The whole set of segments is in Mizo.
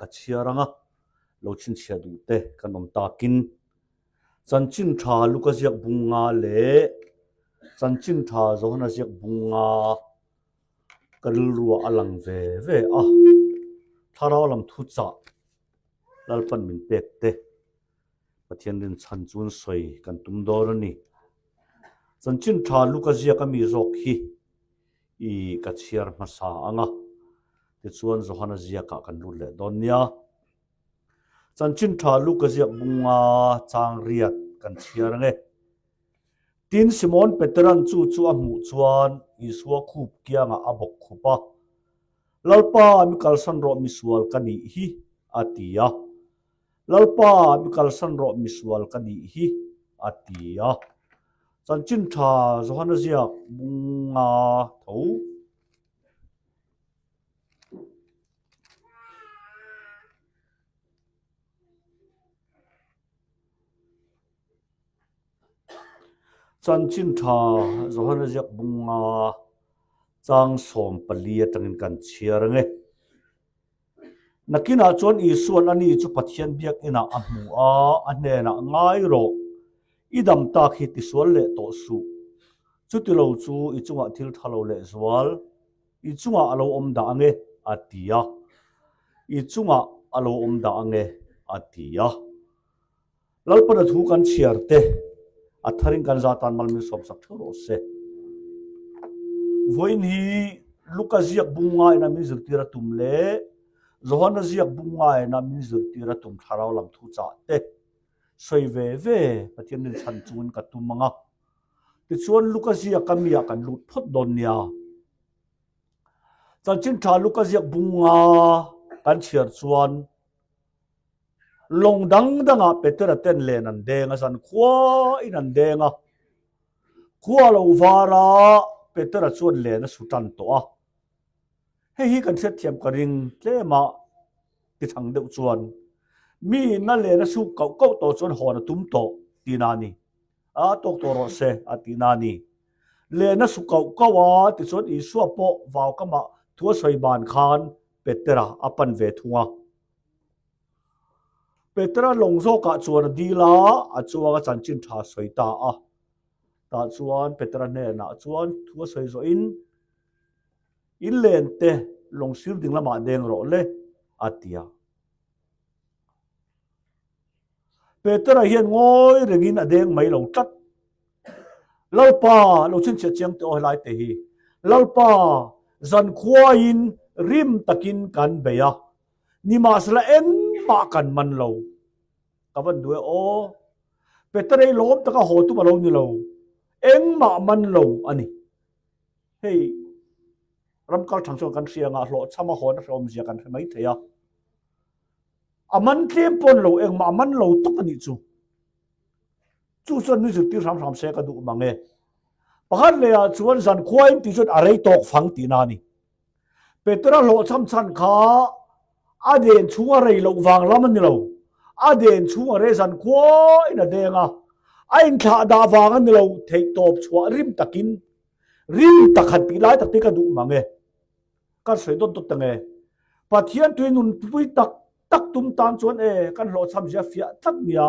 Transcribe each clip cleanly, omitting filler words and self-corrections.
ka chhiar ang a, lo chhinchhiah duh te kan awm takin Chanchin tha Luka ziak bunga leh Chanchin tha Johana ziak bunga ka rilruah a lang ve ve a, thlarau lam thuchah Lalpan min pek te Pathian rinchhan chuan sawi kan tum dawn a ni. Chanchin tha Luka ziak a mi zawk hi i ka chhiar hmasa ang a, tichuan Johana ziakah kan lut leh dawn nia. Chanchin tha Luka ziak bunga chang riat kan chhiar ang e. Tin, Simon Peteran chu chu a hmuh chuan Isua khup kiangah a bawk khup a, Lalpa, mi kalsan rawh misual ka nih hi, a ti a. Lalpa, mi kalsan rawh misual ka nih hi, a ti a. Chanchin tha Johana ziak bunga tho. Chanchin tha Johana ziak bunga chang 14 atangin kan chhiar ang e. Nakinah chuan Isua'n ani chu Pathian biakinah a hmu a, a hnenah ngai rawh, i dam tak hi tisual leh tawh suh. Chutilo chu i chungah thil tha lo lehzual i chungah a lo awm dah ang e, a ti a. I chungah a lo awm dah ang e, a ti a. Lalpana thu kan chhiar te a tharin kan za tan mal min sawmsak theuh rawh se. Vawiin hi Luka ziak bunga ina min zirtir a tum leh Johana ziak bunga ina min zirtir a tum thlarau lam thu chah te sawi ve ve Pathian rinchhan chungin ka tum ang a. Tichuan Luka ziak a mi ah kan lut phawt dawn nia. Chanchin tha Luka ziak bunga kan chhiar chuan Lawng dang dangah Petera ten len an deng a, zan khuain an deng a. Khua lo var a, Petera chuan len a su tan tawh a. Hei hi kan hriatthiam ka ring tlem a, ti thang deuh chuan mi na len a suk kauh kauh tawh chuan hawn a tum tawh tihna a ni. A tawk tawh rawh se a tihna a ni. Len a su kauh kauh a, tichuan Isua pawh vaukamah thu a sawi ban khan Petera a pan ve thung a. Petera lawng zawkah chuan a dil a, a chuang a chanchin tha sawi ta a. Tah chuan Petera hnenah chuan thu a sawi zawhin, In len te lawng sir ding lamah deng rawh le, a ti a. Petera hian ngawi rengin a deng mai lo tlat. Lalpa, lo chhinchhiah chiang teh aw helai te hi. Lalpa, zankhuain rim takin kan bei a, nimahsela engmah kan man lo. Ka van duh e aw. Peterei lawm taka haw tum a lo ni lo. Engmah man lo a ni. Hei, ram kal thang chuan kan hria anga hlawhchham a hawn a hrehawmzia kan hre mai thei a. A man tlem pawn lo, engmah man lo tawp a nih chu. Chu chuan min zirtir hram hram se ka duh mang e. Pakhat lehah chuan zan khuain tih chuan a rei tawk fang tihna a ni. Petera hlawhchham chhan kha a den chhung a rei loh vang lam a ni lo. A den chhung a rei zan khuain a deng a. A inthlah dah vang a ni lo, theihtawp chhuah rim takin rim tak han tih lai tak te ka duh mang e. Kan sawi dawt dawt ang e. Pathian tui nunpui tak tak tum tan chuan e kan hlawhchham zia fiah tlat nia.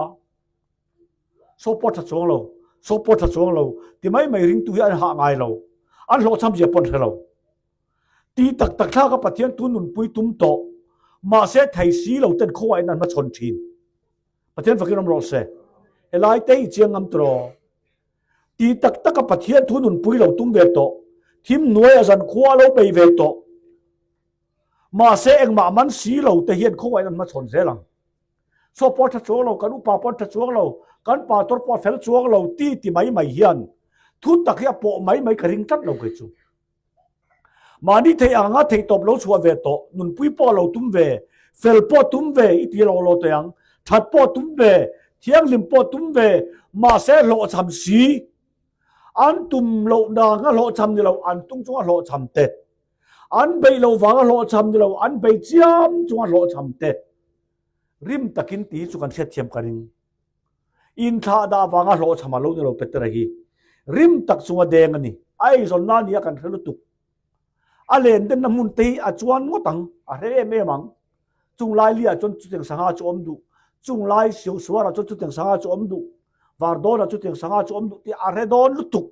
Saw pawh tha chuang lo, saw pawh tha chuang lo ti mai mai ringtu hi an hah ngai lo, an hlawhchham zia pawh an hre lo. Ti tak tak thlak a Pathian tu nunpui tum tawh, mahse thei si lo ten khawngaih in an hmachhawn thin. Pathian fakin awm rawh se. Helai te hi chiang ngam tawh. Ti tak tak a Pathian thu nunpui lo tum ve tawh, thim hnuai a zan khua lo bei ve tawh. Mahse engmah man si lo te hian khawngaih in an hmachhawn zel ang. Saw pawh tha chuang lo, kan upa pawh tha chuang lo, kan pastor pawh fel chuang lo ti ti mai mai hian thu tak hi a pawh mai mai ka ring tlat lo kei chu. Mahni theih ang anga theih tawp lo chhuah ve tawh, nunpui pawh lo tum ve, fel pawh tum ve i ti lo lo teh ang, that pawh tum ve, thianghlim pawh tum ve, mahse hlawhchham si, an tum loh nanga hlawhchham ni lo, an tung chunga hlawhchham te, an beih loh vanga hlawhchham ni lo, an bei chiam chunga hlawhchham te. Rim takin tih hi chu kan hriatthiam ka ring. Inthlah dah vanga hlawhchham a lo ni lo Petera hi. Rim tak chunga deng a ni. A eizawnna nia kan hre lutuk. A len denna hmun te hi a chuan ngawt ang, a hre em em ang. Chung lai li ah chuan chutiang sangha chu awm duh, chung lai suar ah chuan chutiang sangha chu awm duh, var dawn ah chutiang sangha chu awm duh tih a hre dawn lutuk.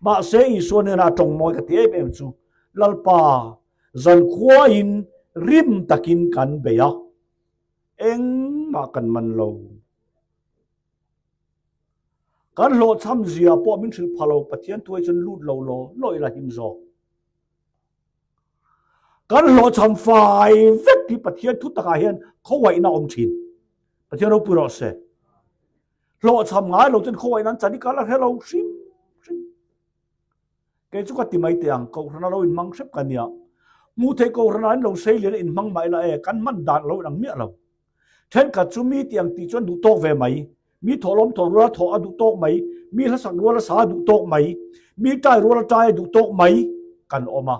Mahse Isua hnenah a tawng mawi ka ti em em chu, Lalpa, zankhua in rim takin kan bei a, engmah kan man lo. Kan hlawhchham zia pawh min hrilh pha lo, Pathian thuai chuan lut lo law law ila him zawk. Kan hlawhchham fai vek hi Pathian thu takah hian khawngaihna a awm thin. Pathian ropui rawh se. Hlawhchham ngai lo chuan khawngaihna an chan i kal a hre lo hrim hrim. Kei chu ka ti mai teh ang, Kohhrana lo inhmang hrep ka nia. Hmuh theih Kohhrana an lo sei lian a inhmang mah ila e, kan hman dan a lo inang miah lo. Thenkhat chu mi ti ang tih chuan duh tawk ve mai. Mi thawhlawm thawh ruala thawh a duh tawk mai, mi hlasak ruala sa a duh tawk mai, mi tai ruala tai a duh tawk mai kan awm a.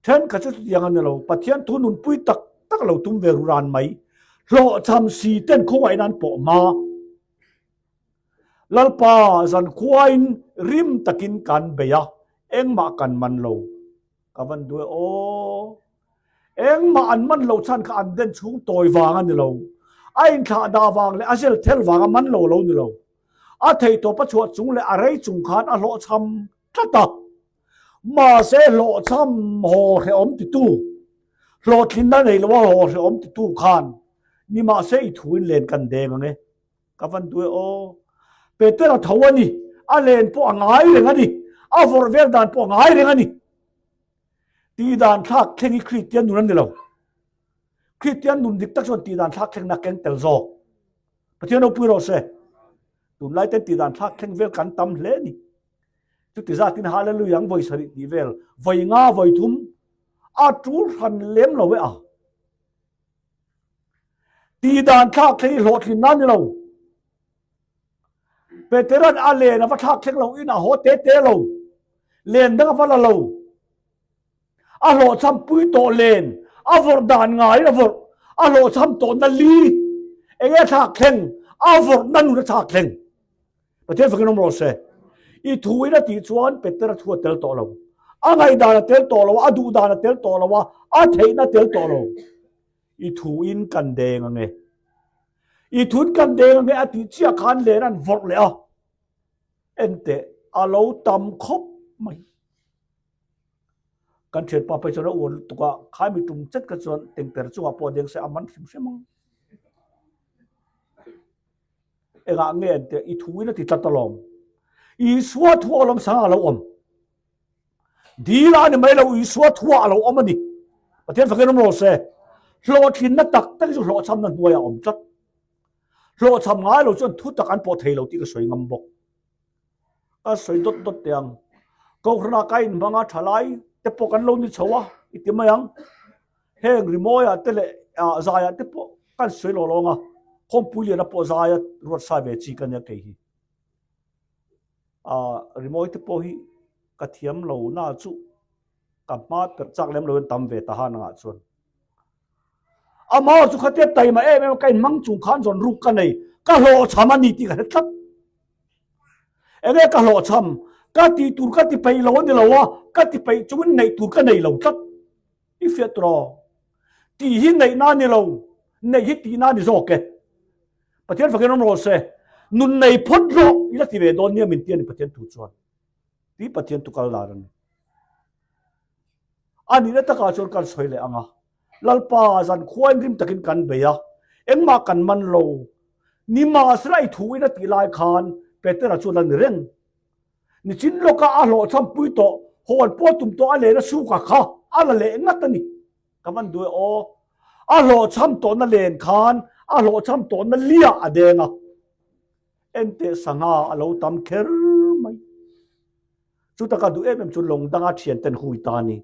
Thenkhat chu chutiang a ni lo, Pathian thu nunpui tak tak lo tum ve ru ran mai. Hlawhchham si ten khawngaihna an pawh hma. Lalpa zankhuain rim takin kan bei a, engmah kan man lo. Ka van duh e aw. Engmah an man loh chhan kha an den chhung tawi vang a ni lo. A inthlah dah vang leh a zel thel vang a man lo lo ni lo. A theihtawp a chhuah chung leh a rei chung khan a hlawhchham tlat a. Mahse hlawhchham haw hrehawm titu, hlawhtlinna nei lo a haw hrehawm titu khan nimahse i thuin len kan deng ang e. Ka van duh e aw. Peter a tho a ni. A len pawh a ngai reng a ni. A vawrh vel dan pawh a ngai reng a ni. Tih dan thlak thleng hi Kristian nun a ni lo. Kristian nun dik tak chuan tih dan thlak thlengna keng tel zawk. Pathian ropui rawh se. Tunlai ten tih dan thlak thleng vel kan tam hle ni. Chuti zatin hallelujah ang vawi sarih tih vel, vawi nga vawi thum a tul hran lem lo e a. Tih dan thlak thleng hi hlawhtlin nan ni lo. Peteran a len a va thlak thleng lo in a haw te te lo. Len dang a va la lo. A hlawhchham pui tawh len a vawrh dan ngaiin a vawrh. A hlawhchham tawh na li. Enge a thlak thleng? A vawrh na nun a thlak thleng. Pathian fakin awm rawh se. I thu in a tih chuan Petera thu a tel tawh lo. A ngaihdan a tel tawh lo a, a duhdan a tel tawh lo a, a theihna a tel tawh lo. I thu in kan deng ange. I thu in kan deng ange a tih chiah khan len an vawrh leh a. Enteh, a lo tam khawp mai. Kan thianpa phei chuan a uar lutuk a, khai mi tum chet kha chuan tengter chungah pawh a deng se a man hrim hrim ang. Engah nge an tih? I thu in a ti tlat alawm. Isua thu alawm sangah a lo awm. Dil a ni mai lo, Isua thu ah a lo awm a ni. Pathian fakin awm rawh se. Hlawhtlinna tak tak chu hlawhchhamna hnuaiah a awm tlat. Hlawhchham ngai lo chuan thu tak an pawh thei lo tih ka sawi ngam bawk. Ka sawi dawt dawt teh ang. Kohhranah ka inhmang a, thalai te pawh kan lo ni chho a, i ti mai ang. Heng rimawiah te leh zaiah te pawh kan sawi lo lawng a, khawmpui liana pawh zaia ruat sai ve chi ka nia kei hi. Rimawi te pawh hi ka thiam lo na chu ka hma perh chak lem lo in tam ve ta han angah chuan. Amah chu khatia taima em em ka inhmang chung khan zawn ruk ka nei, ka hlawhchham a ni tih ka hre tlat. Enge ka hlawhchham, ka tih tur ka ti peih lo a ni lo a, ka ti peih chungin neih tur ka nei lo tlat. I fiah tur aw. Tih hi neihna a ni lo, neih hi tihna a ni zawk e. Pathian fakin awm rawh se, nun nei phawt rawh i la ti ve dawn nia min ti a ni Pathian thu chuan. Tih Pathian thu kal dan a ni. A nihna takah chuan kan sawi leh ang a, Lalpa zan khuain rim takin kan bei a, engmah kan man lo. Nimahsela i thu in a tih lai khan Petera chuan a ni reng. Nichin lawka a hlawhchham pui tawh, hawn pawh tum tawh a len a suka kha a la leh ngat a ni. Ka van duh e aw. A hlawhchham tawhna len khan a hlawhchham tawhna liah a deng a. Enteh sangha a lo tam kher mai. Chutaka duh em em chu lawng danga thian ten hui ta a ni.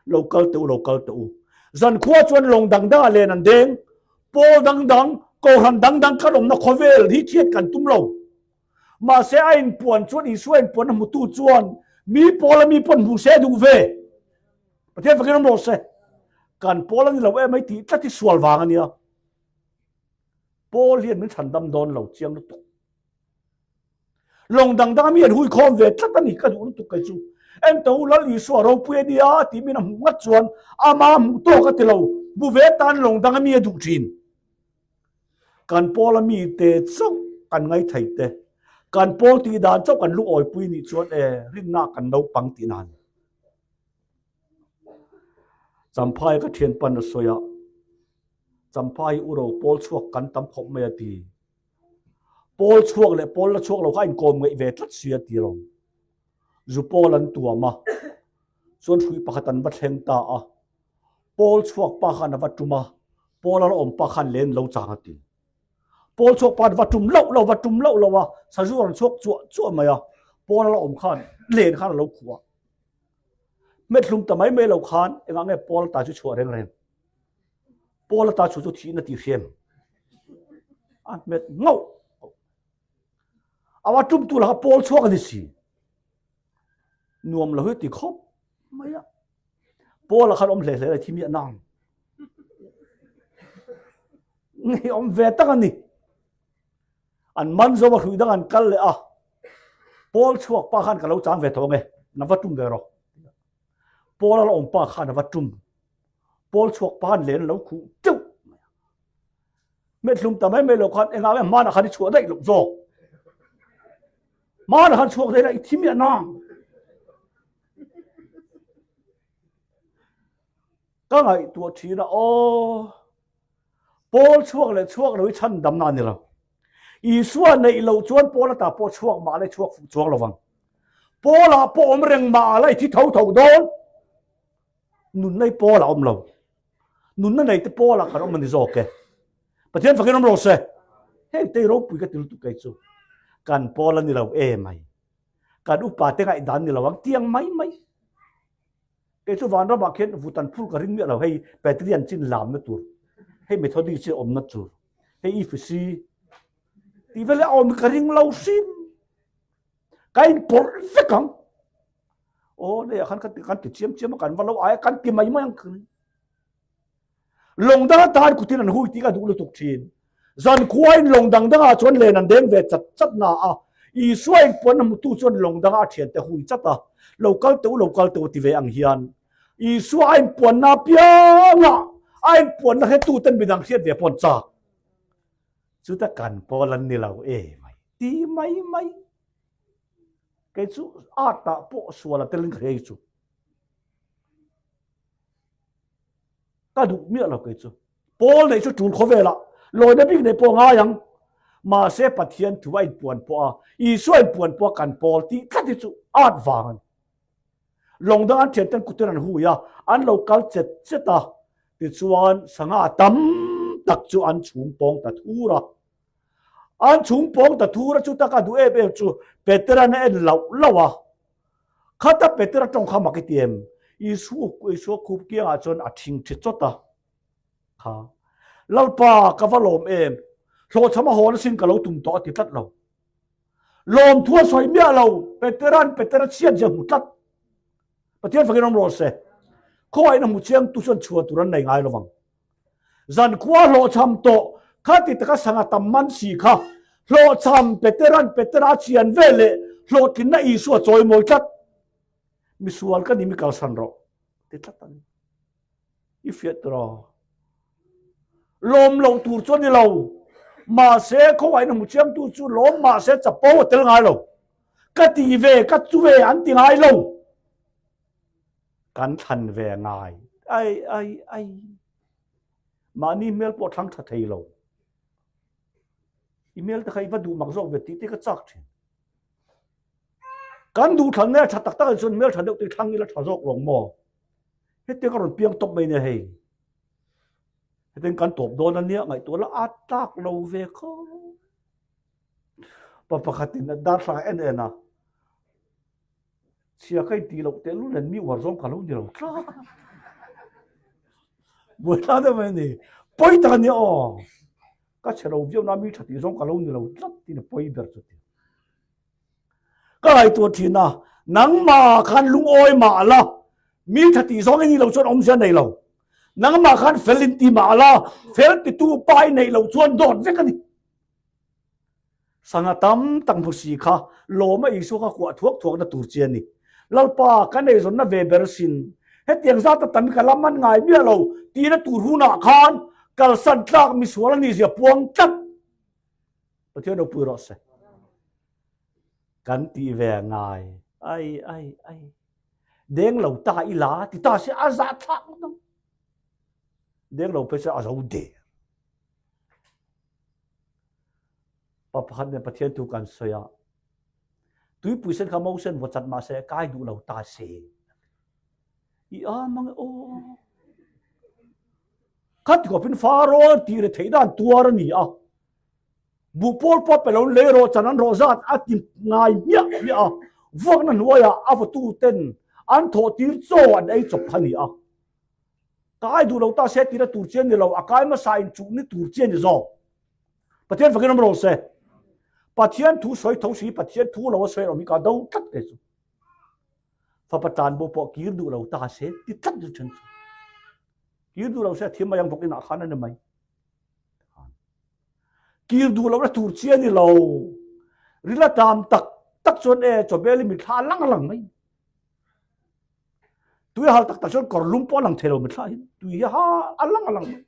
Lo kal teh u, lo kal teh u. Zankhua chuan lawng dang dangah len an deng. Pawl dang dang, kohhran dang dang kan awmna khawvel hi thiat kan tum lo. Mahse a inpuan chuan Isua inpuan a hmutu chuan mi pawl a mi pawn hmu se duh ve. Pathian fakin awm rawh se. Kan pawl a ni lo em ai tih tlat hi sual vang a nia. Pawl hian min chhandam dawn lo chiang lutuk. Lawng dang dang a mi an hui khawm ve tlat a ni ka duh lutuk kei chu. Ento Lal Isua ropui a nia tih min a hmuh ngat chuan ama hmuh tawk a ti lo, bu ve tan lawng dang a mi a duh thin. Kan pawl a mi te chauh kan ngaithei te, kan pawl tih dan chauh kan lungawipui nih chuan e rinna kan naupang tih nan. Champhai ka thianpan a sawi a, Champhai hi uro pawl chhuak kan tam khawp mai a ti. Pawl chhuak leh pawl la chhuak lo kha a inkawm ngeih ve tlat si a ti lo. Zu pawl an tuam a, chuan hrui pakhat an va thleng ta a. Pawl chhuak pa khan a va tum a, pawl a la awm pa khan len lo chang a ti. Pawl chhuak pa va tum loh loh, va tum loh loh a, sazu a rawn chhuak chuah chuah mai a, pawl a la awm khan len khan a lo khuh a. Hmet hlum ta mai mai lo khan engah nge pawl ta chu chhuah reng reng. Pawl ata chu chu thihna tih hriam a hmet ngauh. Awa tum tu laka pawl chhuak a ni si. Nuam lo hi ti khawp mai a. Pawl a khan awm hle hle lai thi mi a nang. Ngi awm ve tak a ni. An man zo a hrui dang an kal leh a. Pawl chhuak pa khan ka lo chang ve tho ange. Na va tum ve rawh. Pawl a la awm pa khan a va tum. Pawl chhuak pa khan len a lo khuh teuh mai a. Hmethlum ta mai mai lo khan engah nge hmanah khan i chhuah daih loh zawk. Hmanah khan chhuak daih la i thi miah nang. Ka ngaihtuah thin a aw. Pawl chhuak leh chhuak lo hi chhan damna a ni lo. Isua neih loh chuan Paul ata pawh chhuak mah la i chhuak fuh chuang lo vang. Paul-ah pawh awm reng mah la i thi tho tho dawn. Nunna hi Paul-ah awm lo. Nunna nei te Paul-ah kan awm a ni zawk e. Pathian fakin awm lo se. Heng te ropui ka ti lutuk kei chu. Kan Paul a ni lo e mai. Kan upa te ngaihdan ni lo ang tiang mai mai. Kei chu vanramah khian vut an phur ka ring miah lo, hei Petrian chin lamna tur, hei Methodist chin awmna tur, hei EFC tih vel hi a awm ka ring lo hrim. Ka inpawlh vek ang. Aw leiah khan kan ti chiam chiam a, kan va lo ai a, kan ti mai mai ang. Lawng dang atan kutin an hui tih ka duh lutuk thin. Zankhuain lawng dang dangah chuan len an deng ve chat chat na a, Isua in puan a hmutu chuan lawng dangah a thiante hui chat a, lo kal teh u, lo kal teh u ti ve ang hian Isua a inpuanna apiangah a inpuanna hretuten midang hriat ve pawh an chak. Chuta kan pawl an ni lo e mai ti mai mai. Kei chu art ah pawh sual a telin ka hria hi chu. Ka duh miah lo kei chu. Paul neih chu tul khawvelah lawina bik neih pawh a ngai ang. Mahse Pathian thu a inpuan pawh a, Isua inpuan pawh a kan pawl tih tlat hi chu at vang a ni. Lawng dang an thianten kutin an hui a, an lo kal chet chet a, tichuan sangha tam tak chu an chhung pawng ta thur a. An chhung pawng ta thur a, chuta ka duh em em chu Petera'n a en loh loh a. Khata Petera tawng kha mak i ti em? Isua Isua khup kiangah chuan a thing thi chawt a. Kha. Lalpa, ka va lawm em? Hlawhchham a hawn asin ka lo tum tawh a ti tlat lo. Lawmthu a sawi miah lo, Petera'n Petera chhiat zia hmu tlat. Pathian fakin awm rawh se. Khawiahin a hmu chiang tu chuan chhuah tur an nei ngai lovang. Zankhua hlawhchham tawh kha ti taka sanga tam man si kha hlawhchham Petera'n Petera a chian ve leh hlawhtlinna Isua chawimawi tlat. Misual ka ni mi kalsan rawh ti tlat a ni. I fiah tur a. Lawm loh tur chu a ni lo. Mahse khawngaihna hmu chiangtu chu lawm mahse chapo a tel ngai lo. Ka ti ve, ka chu ve an ti ngai lo. Kan thlan ve ngai. Ai, ai, ai. Mahni hmel pawh thlang tha thei lo. I hmel te kha i va duh mak zawk ve tih te ka chak thin. Kan duh thlan nge tha tak tak chuan hmel tha deuh te thlang ila tha zawk rong maw. Hetiang ka rawn piang tawp mai nia hei. Hetiang kan tawp dawn a nia ngaihtuah la a tlak lo ve kho. Pa pakhatin a darthlang en en a. Chhia ka intih loh tehlul nen mi uar zawng ka lo ni lo tlat. Buaithlak deuh mai a ni. Pawi tak a nia aw. Ka chhe lo viau na mi tha tih zawng ka lo ni lo tlat tiin a pawi ber chu ti. Ka ngaihtuah thin a, nangmah khan lungawi mah la, mi tha tih zawng i nih loh chuan awmzia nei lo. Nangmah khan fel in ti mah la, fel titu pa i neih loh chuan dawt vek a ni. Sangha tam tak hmu si kha lawma Isua kha kuah thuak thuakna tur chi a ni. Lalpa, kan eizawnna ve ber sin. Hetiang zata tam hi ka la man ngai miah lo tihna tur hunah khan kalsan tlak misual a nihzia puang tlat. Pathian ropui rawh se. Kan tih ve ngai. Ai ai ai. Deng lo ta i la ti ta se a zah thlak ngawt ang. Deng lo phei se a zo der. Pa pakhat nen Pathian thu kan sawi a. Tuipui sen kha Mosen vaw chat mah se kai duh lo ta se. I a mang e aw. Khat khawpin Faro tih re theih dan tuar a ni a. Buhpawl pawh pe lo lei rawh chan an rawh zat a ti ngai hmiah hmiah a. Vuakna hnuaiah a vawtu ten an thawh tir chaw an ei chawp kha a ni a. Kai duh lo ta se tihna tur chi a ni lo, a kai hmasa in chuh ni tur chi a ni zawk. Pathian fakin awm rawh se. Pathian thu sawi tho si, Pathian thu lo a sawi erawh hi ka do tlat kei chu. Fapa tlanbo pawh kir duh lo ta se ti tlat chu then chu. Kir duh lo se a thim mai ang bawk inah khan a ni mai. Kir duh lohna tur chi a ni lo. Rila tam tak tak chuan e chawbel i mithla lang lang mai. Tui hal tak tak chuan kawr lum pawh a lang thei lo mithla hi. Tui hi ha a lang a lang mai.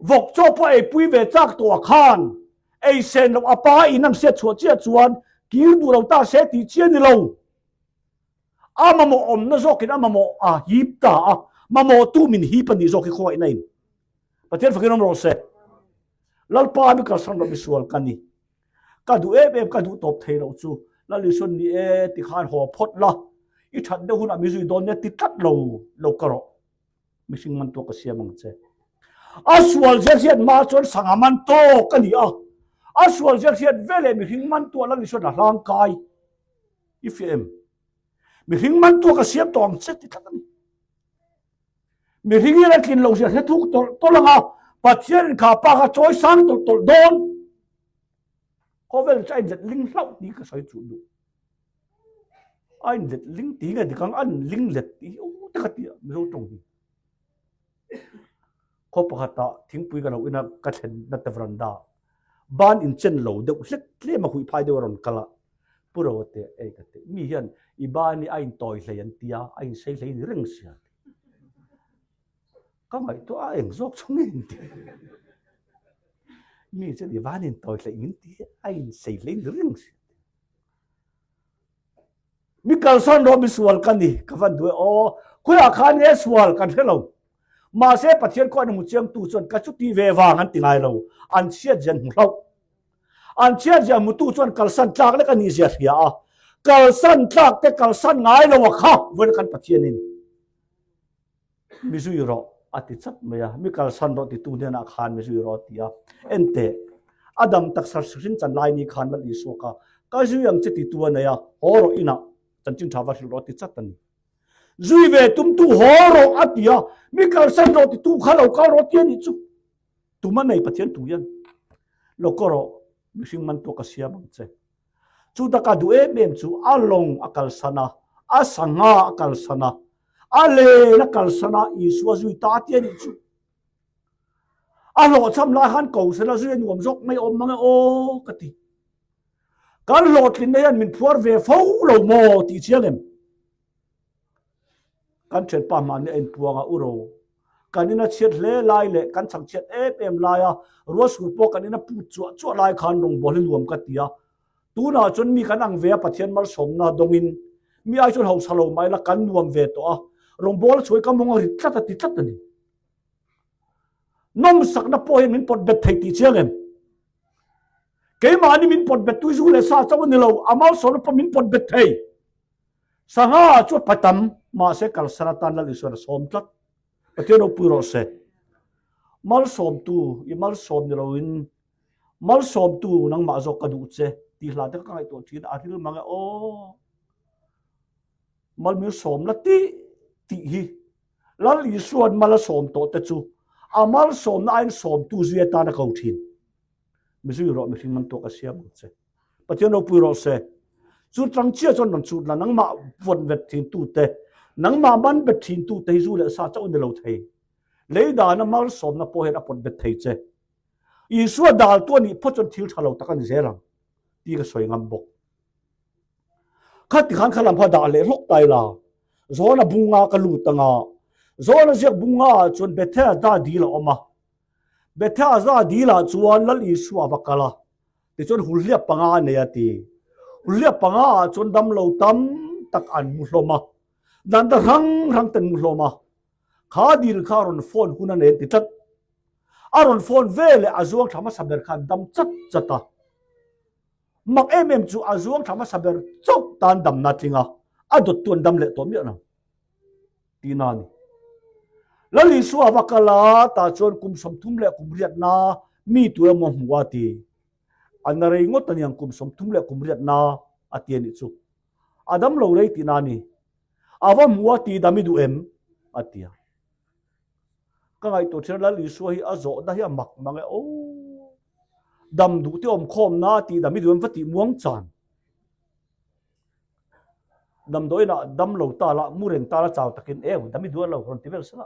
Vawk chaw pawh ei pui ve chak tawh ah khan ei sen loh a pa in an hriat chhuah chiah chuan kir duh lo ta se tih chi a ni lo. A mamawh awmna zawkin a mamawh a hip ta a, mamawhtu min hip a nih zawk hi khawngaihna in. Pathian fakin awm rawh se. Lalpa mi kalsan loh misual ka ni. Ka duh em em ka duh tawp thei loh chu Lal Isuan ni e ti khan haw phawt la, i that deuh hunah mi zui dawn nia ti tlat lo lo ka rawh. Mihring man tawk ka siam ang che. A sual zel hian ma chuan sangha man tawk a ni a. A sual zel hian veleh mihring man tuah Lal Isuan a hlang kai. I fiah em? Mihring man tuah ka siam tawh ang che ti tlat a ni. Mihring hian a tlin loh zia hre thuk tawlh tawlh ang a, Pathianin kha pa kha chawi sang tawlh tawlh dawn. Khawvel chu a inlet ling hlauh tih ka sawi chuh duh. A inlet ling tih nge dik ang, a inling let tih hi u te ka ti a Mizo tawng hi. Khaw pakhatah thingpui ka lo in a, ka thlenna te veranda ban inchen lo deuh hlek tlem a huih phai deuh a rawn kal a, Pu Roa te ei ka ti, mi hian i ban hi a intawi hlei an ti a, a insei hlei ni reng sia ti. Ka ngaihtuah a eng zawk chu nge an ti. Mi chuan i ban intawi hlei min ti a, a insei hlei ni reng sia ti. Mi kalsan rawh mi sual ka ni, ka van duh e aw, khawiah khan nge sual kan hre lo. Mahse Pathian khaw an hmu chiangtu chuan ka chuti ve vang an ti ngai lo, an chhiat zia an hmu hlauh. An chhiat zia hmutu chuan kalsan tlak lek a nih zia hria a, kalsan tlak te kalsan ngai lo a kha vawiin kan Pathianin mi zui rawh a ti chat mai a, mi kalsan rawh titu hnenah khan mi zui rawh a ti a, enteh, a dam taksa hrin chan lai ni khan Lal Isua kha ka zui ang che titu a nei a, haw rawh inah chanchin tha va hrilh rawh a ti chat a ni. Zui ve tumtu haw rawh a ti a, mi kalsan rawh titu kha lo kal rawh ti a nih chu. Tuma nei Pathian tu hian lo kaw rawh, mihring man tuah ka siam ang che. Chu taka duh em em chu a lawng a kalsan a, a sangha a kalsan a, a len a kalsan a, Isua zui ta ti a nih chu. A hlawhchham lai khan ko sela zui a nuam zawk mai awm mang e aw ka ti. Kan hlawhtlinna hian min phuar ve fo lo maw tih chiang em? Kan thianpa hmahni a inpuang a, U Ro, kan ina chhiat hle lai leh kan chhang chhiat em em laia ruasur pawh kan ina put chuah chuah lai khan rawngbâwl hi nuam ka ti a. Tunah chuan mi kan ang ve a, Pathian malsawmna dawngin mi ai chuan hausa lo mah ila kan nuam ve tawh a, rawngbâwl a chhuai ka mawng a rit tlat a ti tlat a ni. Nawmsakna pawh hian min pawt bet thei tih chiang em? Keimahni min pawt bet tui zu leh sa chauh a ni lo, a malsawmna pawh min pawt bet thei. Sangha chu a tam, mahse kalsan atan Lal Isuan a sawm tlat. Pathian ropui rawh se. Malsawmtu, i malsawm ni loin malsawmtu nangmah zawk ka duh che tih hla te kha ka ngaihtuah thin a, a ril mang e aw. Malmir sawm la tih tih hi Lal Isuan mal a sawm tawh te chu a malsawmna aiin sawmtu zui atan a ko thin. Mizui rawh mihring man tawk a siam ang che. Pathian ropui rawh se. Chu tang chiah chuan rawn chhut la, nangmah vawn vet thin tu te, nangmah man bet thin tu te hi zu leh sa chauh a ni lo thei. Lei dana malsawmna pawh hian a pawt bet thei che. Isua daltu a nih phawt chuan thil tha lo tak a ni zel ang tih ka sawi ngam bawk. Khati khan kha lam kha dah leh hlawk ta ila. Zawna bunga ka lut anga. Zawna ziak bunga ah chuan Bethesda dil a awm a. Bethesda dil ah chuan Lal Isua a va kal a. Tichuan hulhliap panga a nei a ti. Hulhliap panga ah chuan damlo tam tak an mu hlawm a. Danta hrang hrang ten mu hlawm a. Kha dil kha a rawn phone hun a nei an ti tlat. A rawn phone ve leh a zuang thla hmasa ber khan dam chat chat a. Mak em em chu a zuang thla hmasa ber chauh tan damna tling a, a dawttu an dam leh tawh miah lo tihna a ni. Lal Isua va kal a, tah chuan kum 30 leh kum riatna mi tu emaw hmu a ti. A na rei ngawt aniang kum 30 leh kum riatna a ti a nih chu. A dam lo rei tihna a ni. A va hmu a ti dam i duh em? a ti a. Ka ngaihtuah thin a Lal Isua hi a zawhna hi a mak mang e aw. Dam duh te awm khawm na tih dam i duh em va tih muang chan. Damdawiin ah dam lo ta la mu reng ta la chau takin eu dam i duh lo rawn ti vel sela.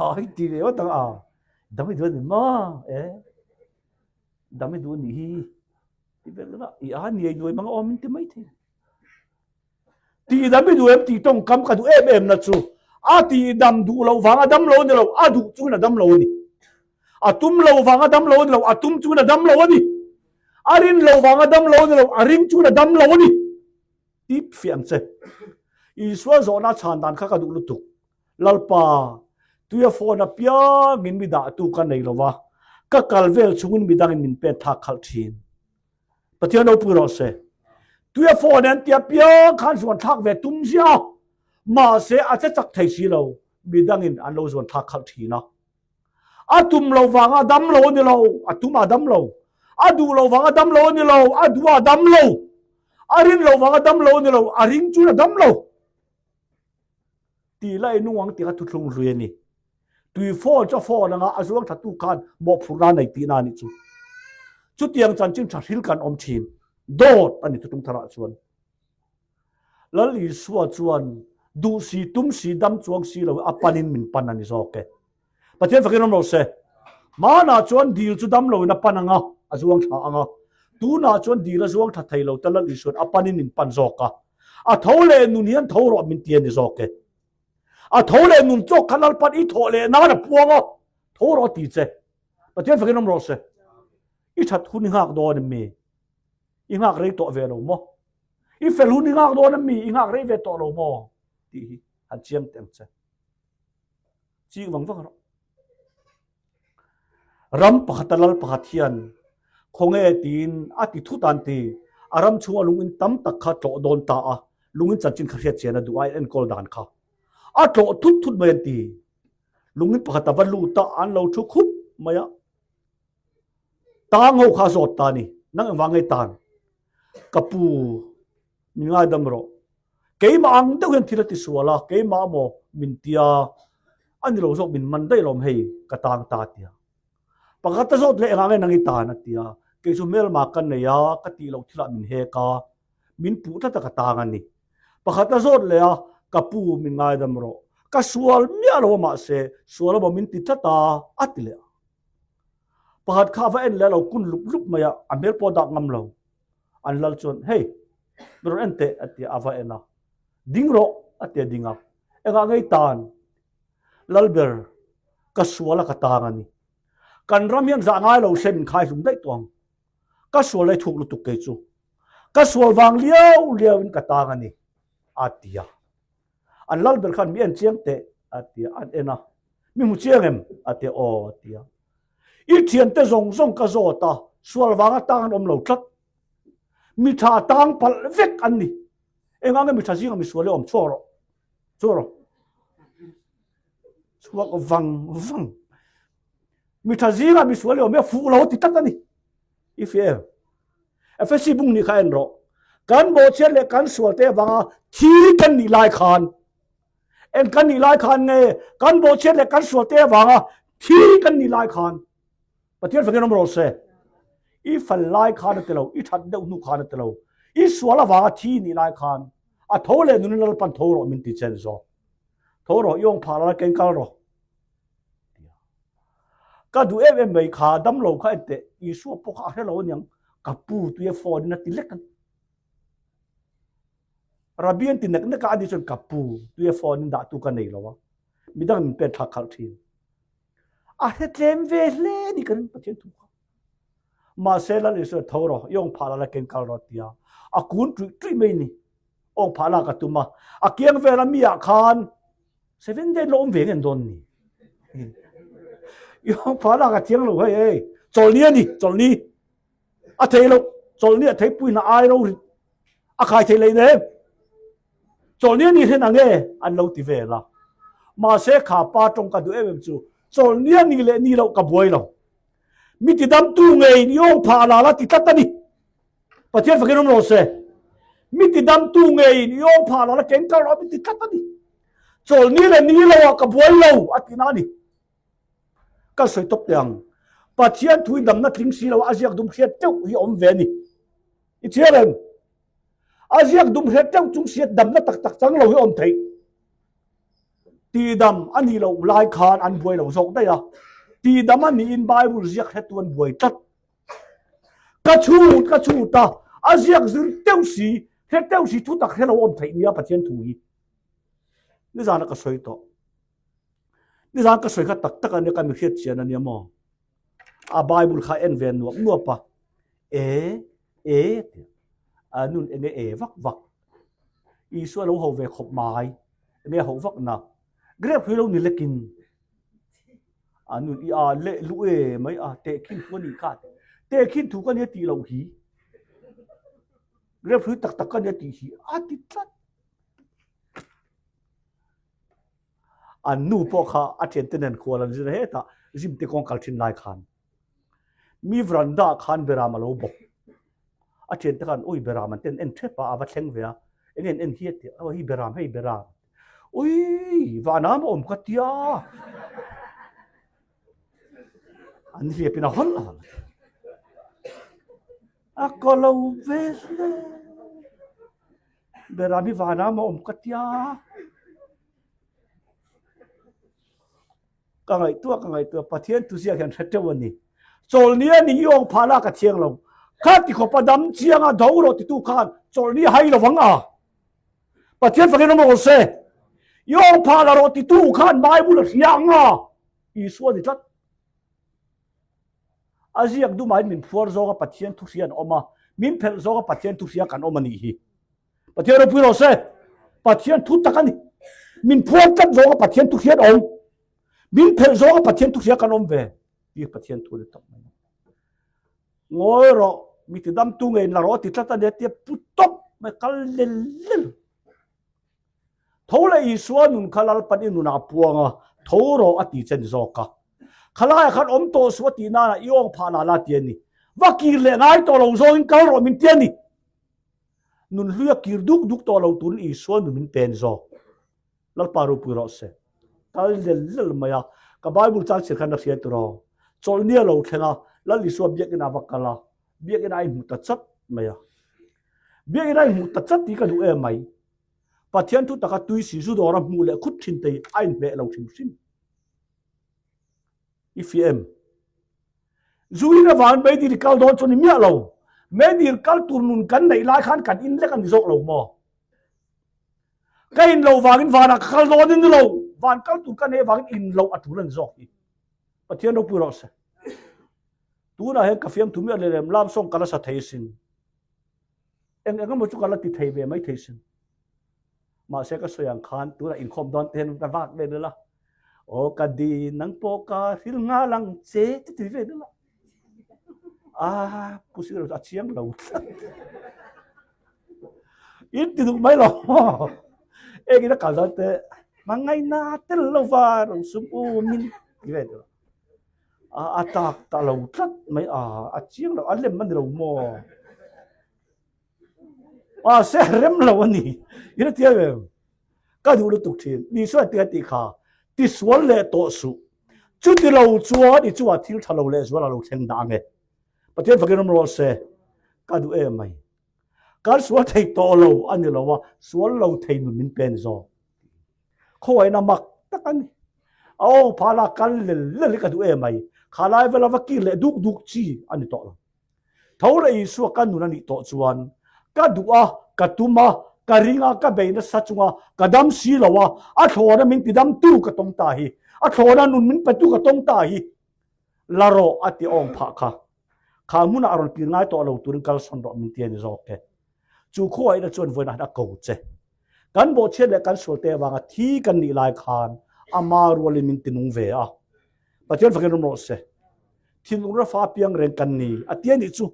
Ai ti ve ngawt ang a dam i duh a ni ma e dam i duh a nih hi ti vel la i a niai nuai mang a awm in ti mai thei. Tihdam i duh em tih tawngkam ka duh em em na chu a tihdam duh loh vang a dam lo a ni lo, a duh chungin a dam lo a ni. A tum loh vang a dam lo a ni lo, a tum chungin a dam lo a ni. A rin loh vang a dam lo a ni lo, a ring chungin a dam lo a ni. Tih fiah ang che. Isua zawhna chhan dan kha ka duh lutuk. Lalpa, tuia phone apiangin mi dahtu ka nei lo va, ka kal vel chungin midangin min pen thak khalh thin. Pathian ropui rawh se. Tuia phone an tia piang khan zuan thlak ve tum ziah a, mahse a che chak thei si lo, midangin an lo zuan thlak khalh thin a. A tum lo vanga dam lo a ni lo, a tum a dam lo. A duh lo vanga dam lo a ni lo, a duh a dam lo. A rin lo vanga dam lo a ni lo, a ring chuan a dam lo. Tih la i nung ang tih kha thuthlung hlui a ni. Tui phone chu a phone anga a zuang thatu khan mawhphurhna a nei tihna a nih chu. Chutiang chanchin tha hril kan awm thin. Dawt a ni thuthlung tharah chuan. Lal Isua chuan duh si tum si dam chuang si lo a panin min pan a ni zawk e. Pathian fakin awm lo se. Hmanah chuan dil chu dam loin a pan anga a zuang thla anga. Tunah chuan dil a zuang tha thei lo ta Lal Isua'n a panin min pan zawk a. A tho leh nun hian tho rawh min ti a ni zawk e. A tho leh nun chawk kha Lalpan i thawh leh nan a puang a, tho rawh a ti che. Pathian fakin awm rawh se. I that hun i nghak dawn em mi? I nghak rei tawh ve lo maw? I fel hun i nghak dawn em mi? I nghak rei ve tawh lo maw? Tih hi han chiang teh ang che. Ching vang vang rawh. Ram pakhata lal pakhat hian khawnge tiin a ti thut an ti. A ram chhunga lungin tam tak kha tlawh dawn ta a, lungin chanchin kha hriat chian a duh a, enkawl dan kha a tlawh thut thut mai an ti. Lungin pakhat a va lut a, an lo thu khup mai a. Tang ho kha a zawt ta a ni, nang engvang nge tan? Ka pu, min ngaidam rawh. Keimah ang deuh hian thil a ti sual a, keimah maw min tia, a ni lo zawk min man daih lawm hei ka tang ta tia. Pakhat a zawt leh engah nge nang i tan a tia, kei chu hmelma ka nei a, ka tih loh thilah min hek a, min puh tlat a ka tang a ni. Pakhat a zawt leh a, ka pu min ngaidam rawh, ka sual miah lo a mahse sual emaw min ti tlat a, a ti leh a. Pakhat kha a va en leh a lo kun lup lup mai a, a hmel pawh a dak ngam lo. An lal chuan, Hei, mi rawn en teh, a ti a, a va en a. Ding rawh, a ti a ding a. Engah ngei tan? Lalber, ka sual a ka tang a ni. Kan ram hian zah ngai lo hre min khai hlum daih tawh ang. Ka sual lai thuk lutuk kei chu. Ka sual vang liau liauin ka tang a ni, a ti a. An lalber khan mi en chiang teh, a ti a, an en a. Mi hmu chiang em? A ti a, aw, a ti a. I thiante zawng zawng ka zawt a, sual vanga tang an awm lo tlat. Mi tha tang palh vek an ni. Engah nge mi tha zinga mi sual hi awm chhuak rawh. Chhuak rawh. Chhuak vang vang. Mi tha zinga mi sual hi awm hi a fuh lo ti tlat a ni. I fi em? Efesi bung nih kha en rawh. Kan bawhchhiat leh kan sual te avanga thi kan nih lai khan En kan nih lai khan nge kan bawhchhiat leh kan sual te avanga thi kan nih lai khan Pathian fakin awm rawh se. I fal lai khan a ti lo, i that deuh hnu khan a ti lo. I sual avanga thi nih lai khan a tho leh nunin Lalpan tho rawh min ti chen zawk. Tho rawh, i awng phah la keng kal rawh. Ka duh em em mai kha damlo kha en teh Isua pawh kha a hre lo aniang ka pu tuia phone in a ti lek a ni. Rabbi an ti nek nek a, ani chuan ka pu, tuia phone in dahtu ka nei lo a, midang min pen thlak khalh thin. A hre tlem ve hle ni ka ring Pathian thu kha. Mahse Lal Isua tho rawh, i awng phah la la ken kal rawh tia a kun tuih tuih mai ni. Awng phah lak a tum a, a kiang vela mi ah khan seven day la awm ve ngen dawn ni. I awng phah lak a thiang lo hei hei, chawlhni a ni, chawlhni. A thei lo, chawlhni a theipui hna ai ro rit a khai thei lei nem. Chawlhni a ni hlen ang e an lo ti vel a. Mahse kha pa tawng ka duh em em chu chawlhni a ni leh ni loh ka buai lo. Mi tidamtu ngei ni awng phah la la ti tlat a ni. Pathian fakin awm rawh se. Mi tidamtu ngei ni awng phah la la keng kal rawh mi ti tlat a ni. Chawlhni leh ni lo ah ka buai lo a ti na a ni. Ka sawi tawp teh ang. Pathian thu in damna tling si lo a ziak dum hriat teuh hi awm ve a ni. I chhiar em? A ziak dum hriat teuh chung sia damna tak tak chang lo hi awm theih. Tihdam a nih loh lai khan an buai lo zawk daih a. Tihdam a niin Bible ziak hretu an buai tlat. Ka chhut ka chhut a, a ziak zir teuh si, hre teuh si thu tak hre lo awm theih nia Pathian thu hi. Nizana ka sawi tawh. Nizan ka sawi kha tak tak a nia ka mi hriat chian a nia maw. A Bible kha en ve nuap nuap a. E, e ti a nun enge e vak vak. Isua lo ho ve khawp mai. Enge ho vak na. Grape hui lo ni lekin. A nun i a le lu e mai a te khin thu ani kha. Te khin thu ka nia ti lo hi. Grape hui tak tak ka nia ti hi. A ti tlat. An nu pawh kha a thiante nen khual an zir hetah zim te kawng kal thin lai khan mi veranda ah khan beram a lo bawk. A thiante khan ui beram an ten en thep a, a va thleng ve a, eng en en hi a ti a, hei beram hei beram, ui vanah a awm ka tia, an hliap in a hawlh a hawlh a kaw lo ve hle. Beram hi vanah maw awm ka tia. Ka ngaihtuah ka ngaihtuah Pathian tu ziak hian hre teuh a ni. Chawlhni a ni i awng phah la ka thiang lo. Kha ti khawpa dam chiang a do rawh titu khan chawlhni a hai lo vang a. Pathian fakin awm rawh se. I awng phah la rawh titu khan Bible a hria ang a. Isua ni tlat. A ziak dumahin min phuar zawnga Pathian thu hria an awm a, min phelh zawnga Pathian thu hria kan awm a nih hi. Pathian ropui rawh se. Pathian thu tak a ni. Min phuar tlat zawnga Pathian thu hria an awm. Min phelh zawnga Pathian thu hria kan awm ve. Ti Pathian thu ni tak mai. Ngawi rawh, mi tidamtu ngei la rawh ti tlat a nia tia pu tawp mai kal lel lel. Tho leh Isua nun kha Lalpan i nunah a puang a, tho rawh a ti chen zawk a. Khalaiah khan awm tawh suh a tih nanah i awng phah lah la ti a ni. Va kir leh ngai tawh lo zawngin kal rawh min ti a ni. Nun hlui a kir duk duk tawh lo turin Isua nun min pen zawk. Lalpa ropui rawh se. Kal lel lel mai a, ka Bible chang chhiar khan a hria tiraw. Chawlhni a lo thleng a, Lal Isua biakinn ah va kal a, biakinn ah a inhmu ta chat mai a. Biakinn ah a inhmu ta chat tih ka duh em mai. Pathian thu taka tui si zu dawra hmuh leh khut thin te hi a inhmeh lo hrim hrim. I fiah em? Zu in avangin meidil i kal dawn chu ni miah lo. Meidil kal tur nun kan neih lai khan kan in lek a ni zawk lo maw? Ka in loh vangin vanah ka kal dawn in ni lo. Van kal tur ka neih avangin in loh a tul a ni zawk hi. Pathian ropui rawh se. Tunah hian ka fiamthu miah leh lem lam sawng ka la sa thei sin. Eng eng emaw chu ka la ti thei ve mai thei sin. Mahse ka sawi ang khan tunah inkhawm dawn te hian ka vak ve vel a. Aw ka di nang pawh ka hril nghal ang che ti ti ve vel a. Ah pu sir a chiang lo tlat. In ti duh mai lo. Engin a kal dawn te mangaina tel lova rosum u min ti ve vel. A a tak ta lo tlat mai a, a chiang lo, a lem a ni lo maw? Mahse a rem lo a ni, i hre thiam em? Ka duh lutuk thin, Isua tia tih kha tisual leh tawh suh, chuti lo chuan i chungah thil tha lo leh zual a lo thleng dah ang e. Pathian fakin awm rawh se, ka duh em mai. Kan sual thei tawh lo a ni lo a, sual lo thei nun min pe a ni zawk. Khawaihna mak tak a ni. A aw phah la kal lel lel hi ka duh em mai. Kha lai vela va kir leh duk duk chi a ni tawh lo. Tho leh Isua ka nun a nih tawh chuan ka duh a, ka tum a, ka ring a, ka bei nasa chunga ka dam si lo a, a thlawna min tidamtu ka tawng ta hi, a thlawna nun min petu ka tawng ta hi, la rawh a ti awng phah kha. Kha hmunah a rawn kir ngai tawh lo turin kalsawn rawh min ti a ni zawk e. Chu khuaina chuan vawiinah hian a ko che. Kan bawhchhiat leh kan sualte avanga thi kan nih lai khan ama rualin min tinung ve a. Pathian fakin rum rawh se. Thinlung rafa piang reng kan ni a ti a nih chu.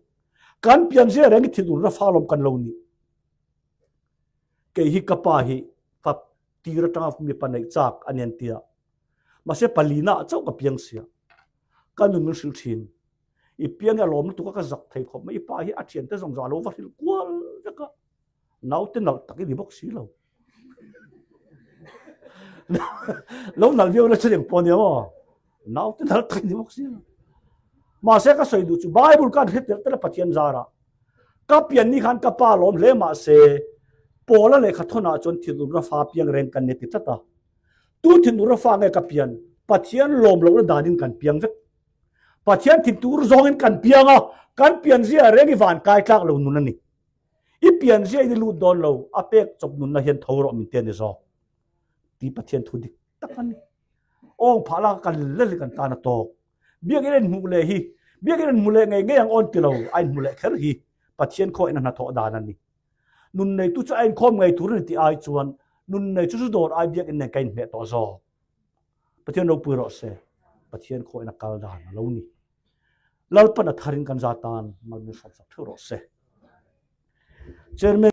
Kan pian zia reng hi thinlung rafa lawm kan lo ni. Kei hi ka pa hi fa tir atanga mipa neih chak a ni an tia. Mahse palina ah chauh ka piang sia. Ka nun min hrilh thin. I piang hi a lawm lutuk a ka zak thei khawp mai. I pa hi a thiante zawng zawng a lo va hrilh kual vek a. Naute nalh tak i ni bawk si lo. Lo nalh viau na chu eng pawh nia maw. Naute nalh tak i ni bawk si lo. Mahse ka sawi duh chu Bible khan hre tel tel a Pathian zara. Ka pian ni khan ka pa lawm hle mahse Paula lehkha thawnah chuan thinurna fa piang reng kan ni ti tlat a. Tu thinurna fa nge ka pian? Pathian lawm lohna danin kan piang vek. Pathian thintur zawngin kan piang a, kan pian zia reng i van kai tlak lo nun a ni. I pian zia in i lut dawn lo, a pek chawp nunna hian tho rawh min ti a ni zawk. Ti Pathian thu dik tak a ni. Awng phah lak a kan lel hi kan tan a tawk. Biakin a inhmuh leh hi, biakin a inhmu leh ngei ngei ang awn ti lo, a inhmu leh kher hi Pathian khawihin a hnathawh dan a ni. Nun neitu chu a inkhawm ngei tur a ni tih ai chuan nun nei chu zu dawr ai biakin nen ka inhmeh tawh zawk. Pathian ropui rawh se, Pathian khawihin a kal dan a lo ni. Lalpan a tharin kan za tan mal min hrawm sak theuh rawh se. Chairman.